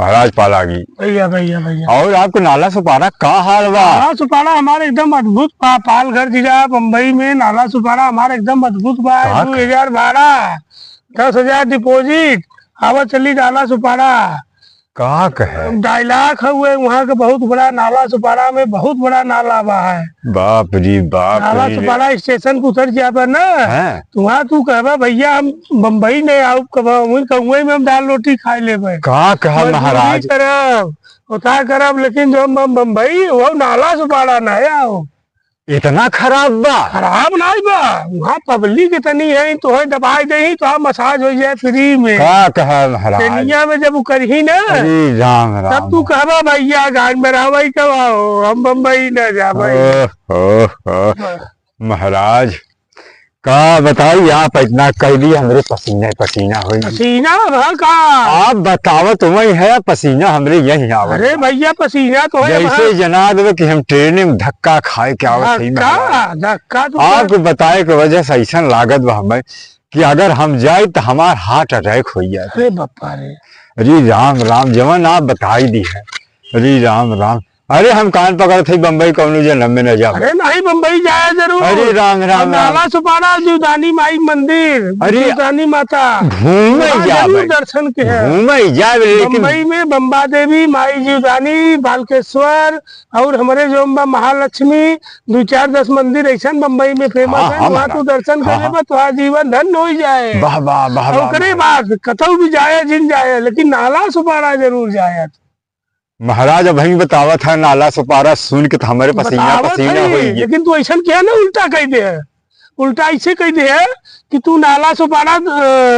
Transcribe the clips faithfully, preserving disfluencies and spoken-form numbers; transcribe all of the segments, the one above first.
महाराज पालागी। भैया, भैया, भैया। और आपको नाला सुपारा का हाल बा? नाला सुपारा हमारे एकदम अद्भुत बा। पालघर जिला, बम्बई में नाला सुपारा हमारे एकदम अद्भुत बा। का? दू हजार भाड़ा, दस हजार deposit, आवा चली नाला सुपारा। का कहे? ढाई लाख हुए वहाँ के, बहुत बड़ा नाला सुपारा में, बहुत बड़ा नाला बा है। बाप रे बाप नाला रे। सुपारा स्टेशन पे उतर जाबे ना, हाँ। तो वहाँ तू कहबा, "भैया, हम बम्बई नहीं आउब, कबा वहीं कौए में हम दाल रोटी खाए लेबे।" का कहा मजदूरी महाराज? करब, ओता करब, लेकिन जो हम बम्बई, वो नाला सुपारा ना आओ। इतना खराब बा? खराब नाई बा, वहाँ public इतनी है, तोहे दबाई देही, तोहार massage हो जाए free में। का कहा महाराज? दुनिया में जब उकरही ना, अरे राम राम। तब तू कहबा, "भैया, गाँव में रहबे कब आओ, हम बम्बई ना जाबे।" ओह, ओह, ओह। हाँ। महाराज, का बताई, आप इतना कह दी, हमरे पसीने पसीना होई। पसीना भा का? आप बतावत वही है, पसीना हमरे यही आवत अरे बा। भैया, पसीना तो है जैसे बा। जना देवे कि हम train में धक्का खाए के आवत हई धक्का, महाराज। धक्का तो आपको बताए के वजह से ऐसन लागत बा हमें कि अगर हम जाए तो हमार heart attack हो जाए। अरे बापा रे। अरे राम राम, जवन आप बताई दी है। अरे राम राम। अरे, हम कान पकड़त हई, बम्बई कौनो जनम में न जाब। अरे नहीं, बम्बई जाए जरूर। अरे, राम, राम, और नाला राम। सुपारा, जीवदानी माई मंदिर, अरे, जीवदानी माता, घूमे वहाँ जाबे। जरूर दर्शन के है। घूमे जाबे, लेकिन बम्बई में बम्बा देवी, माई जीवदानी, बालकेश्वर और हमरे जो बा महालक्ष्मी, दू चार दस मंदिर ऐसन बम्बई में famous हाँ, है, हाँ, वहाँ महाराज। तू दर्शन कर हाँ, लेबा, हाँ। तोहार जीवन धन्य हो जाए। वाह, वाह, वाह, और वाह, ओकरे वाह। बाद कतौ भी जाए, जिन जाए, लेकिन नाला सुपारा जरूर जाए। महाराज, अबहीं बतावत है, नाला सुपारा सुन के तो हमरे पसीना बतावत पसीना है, होई गया। लेकिन तू ऐसन किया ना, उल्टा कह दे है, उल्टा ऐसे कह दे है कि तू नाला सुपारा, अ,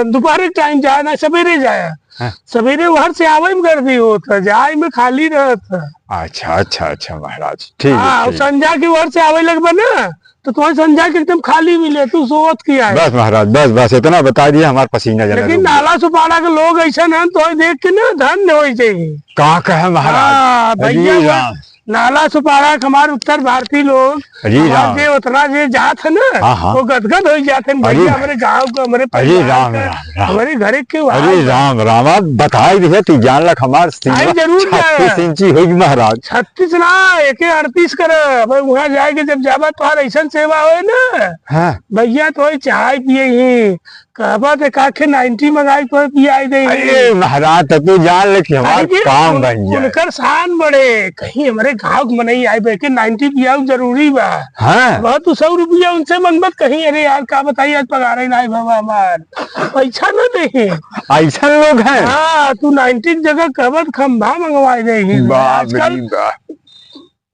दोपहर के time जाए ना, सवेरे जाए। हाँ। सवेरे उहर से आवे में गर्दी होत है, जाए में खाली रहत है। अच्छा, अच्छा, अच्छा महाराज, ठीक है, हाँ, ठीक। संझा के उहर से आवे लगबे ना, तो तोहर संझा के एकदम खाली मिले, तू सोवत किया है। बस महाराज, बस, बस, इतना बता दिया, हमार पसीना जना लेकिन रुक गया। नाला सुपारा के लोग ऐसन हैं, तोहर देख के ना धन्य हो जाए। का कहे महाराज? हाँ, अरे भैया, राम। नाला सुपारा के हमारे उत्तर भारतीय लोग, अरे हमारे राम। जे उतना जे जात है ना, हाँ, हाँ। वो गदगद हो जात है, अरे भैया, हमरे गाँव के, हमरे अरे परिवार राम, के, राम, राम। हमरे घरे के अरे आए। राम, राम, आप बताई दिया, तू जान लक हमार आई सीमा जरूर जाए। छत्तीस इंची होगी महाराज। छत्तीस ना, एके अड़तीस करे। अब वहाँ जाए के जब जाबा, तोहार ऐसन सेवा होए ना, हाँ। भैया, तो चाय पिए ही, कहबा ते का खे ninety मंगाई, तो पियाई दे। अरे महाराज, तो तू जान ले कि हमार अरे, काम उन-, बन जाए। उनकर शान बढ़े, कहीं हमरे गाँव के मनई आए, बे के ninety पियाऊ जरूरी बा। हाँ। अब तू सौ रुपया उनसे मंगबत कहीं, "अरे यार, का बताई, आज पगारे ना आए बाबा हमार, पैसा ना दे।" ऐसन लोग हैं। हाँ, तू ninety की जगह कहबत खंभा मंगवाई दे ही। बाप रे आजकल बाप।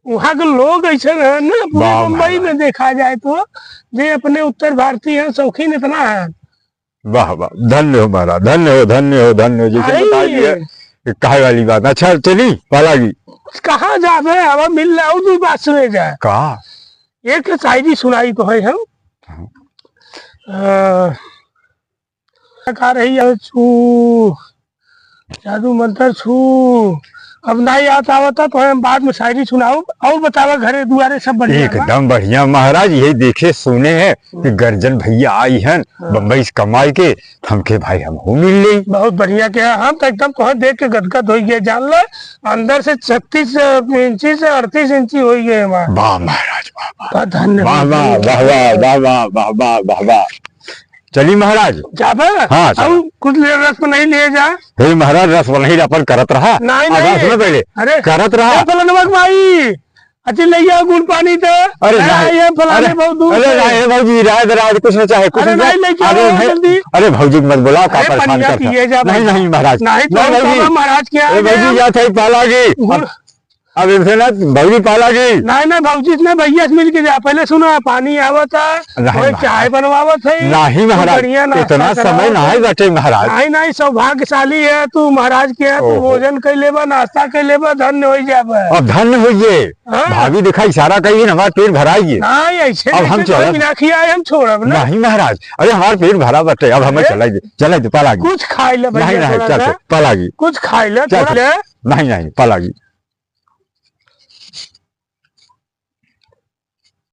वहाँ के लोग ऐसे हैं ना, पूरे बाप रे। मुंबई में देखा जाए तो, जे अपने उत्तर भारतीय हैं, शौकीन इतना है। वाह, वाह, धन्य हो महाराज, धन्य हो, धन्य हो, धन्य हो, जैसे आई। बता दिए, ये कहे वाली बात। अच्छा, चली, पालागी। कहाँ जाबे, अब मिल रहा हूँ, तू बात सुने जाए। का? एक शायरी सुनाई तो है हम। हाँ। अ, का रही है, छू, जादू मंत्र छू। अब ना याद आवता तो हम बाद में शायरी सुनाओ। और बतावा, घरे दुआरे सब बढ़िया बा? एकदम बढ़िया महाराज, यही देखे सुने हैं कि हम्म। गर्जन भैया आई हैं हाँ। बम्बई से कमाई के, हमके भाई हम हो मिल ली। बहुत बढ़िया किया, हम तो एकदम तोहर देख के गदगद हो गए, जान ले अंदर से छत्तीस इंची से अड़तीस इंची हो गए हमार। वाह महाराज, वाह, वाह। बहुत धन्यवाद। वाह, वाह, वाह। चली महाराज। जाबे? हाँ, चलो। और कुछ ले रस नहीं लिए जा। हे महाराज, रस नहीं अपन करत रहा। नहीं, अब नहीं। सुनो पहले। अरे, करत रहा। ए, फलनवा के माई, अच्छी ले आओ गुड़ पानी तो। अरे, अरे, नहीं। ये फलाने अरे, बहुत दूर अरे, से। नहीं, भौजी, राय दे, राय दे, कुछ ना चाहे, कुछ अरे, ना नहीं, लेके अरे, आओ नहीं। जल्दी। अरे, भौजी मत बुलाओ, का अरे, परेशान पनिया करता। पिए जा, नहीं, भौजी। नहीं, महाराज। नहीं, तो नहीं, भौजी। बाबा महाराज के यहाँ अब भौजी जाए। जात है, पालागी। गुड़ अब इनसे ना भौजी पालागी। नहीं, नहीं, भौजी से ना भैया से मिल के जा। पहले सुनो, पानी आवत है, नहीं, वही महाराज। चाय बनवावत है। नहीं, तू महाराज, बढ़िया नाश्ता इतना समय करावत नहीं है। बाटे, महाराज। नहीं, नहीं, सौभाग्यशाली है तू, महाराज के यहाँ तू ओहो। भोजन कर लेबा, नाश्ता कर लेबा, धन्य हो जाबा। अब धन्य होइए। हाँ। भाभी देखा, इशारा करिए, हमारा पेट भराइए। नहीं, ऐसे अब हम कैसे चलब। कोई ना खियाए, हम छोड़ब ना। नहीं, महाराज, अरे, हमारा पेट भरा बाटे, अब हमें अरे। चलाई दे, चलाई दे, पालागी। कुछ खाई ले भैया, नहीं, नहीं, थोड़ा चल, सा। चल, पालागी। कुछ खाई ले, चल, थोड़ा चल। ले। नहीं, नहीं, पालागी।